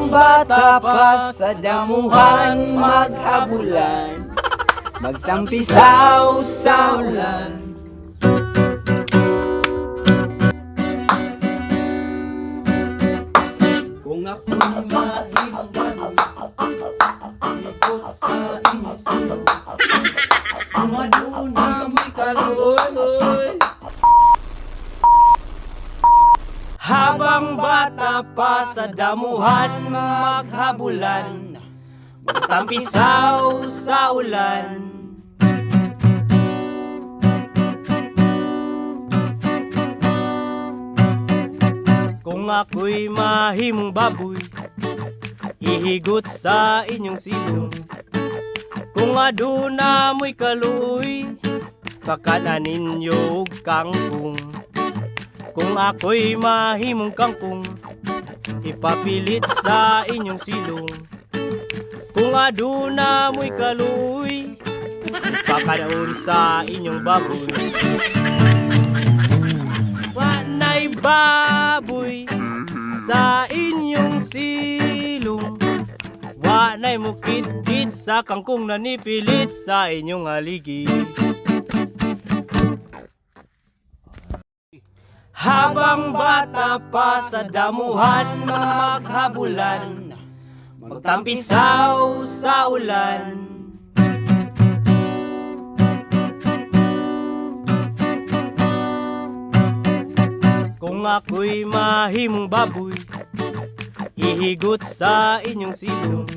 Habang bata pa sa damuhan maghabulan, magtampisaw sa ulan. Kung ako'y mahimong baboy, ikot sa inyong silong. Kung aduna mo'y kaluoy. Habang bata pa sa damuhan maghabulan, magtampisaw sa ulan. Kung ako'y mahimong baboy, ihigot sa inyong silong. Kung aduna mo'y kaluoy, pakanan ninyo og kangkong. Kung ako'y mahimong kangkong, ipapilit sa inyong silong. Kung aduna mo'y kaluoy, ipakadaon sa inyong baboy. Wanay baboy sa inyong silong. Wanay mukit-kit sa kangkong nanipilit sa inyong haligi. Habang bata pa sa damuhan maghabulan, magtampisaw sa ulan. Kung ako'y mahimong baboy, ihigot sa inyong silong.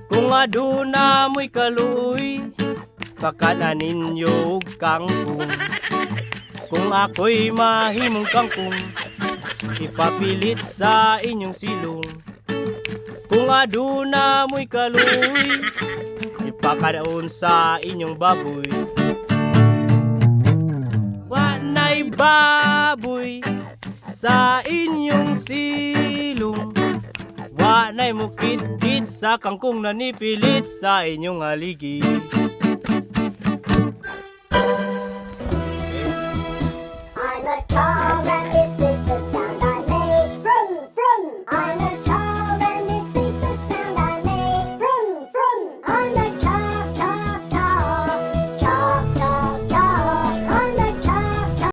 Kung aduna mo'y kaluoy, pakanan ninyo og kangkong. Kung ako'y mahimong kangkong, ipapilit sa inyong silong. Kung aduna mo'y kaluoy, ipakadaon sa inyong baboy. Wanay baboy sa inyong silong. Wanay mukit-kit sa kangkong nanipilit sa inyong haligi.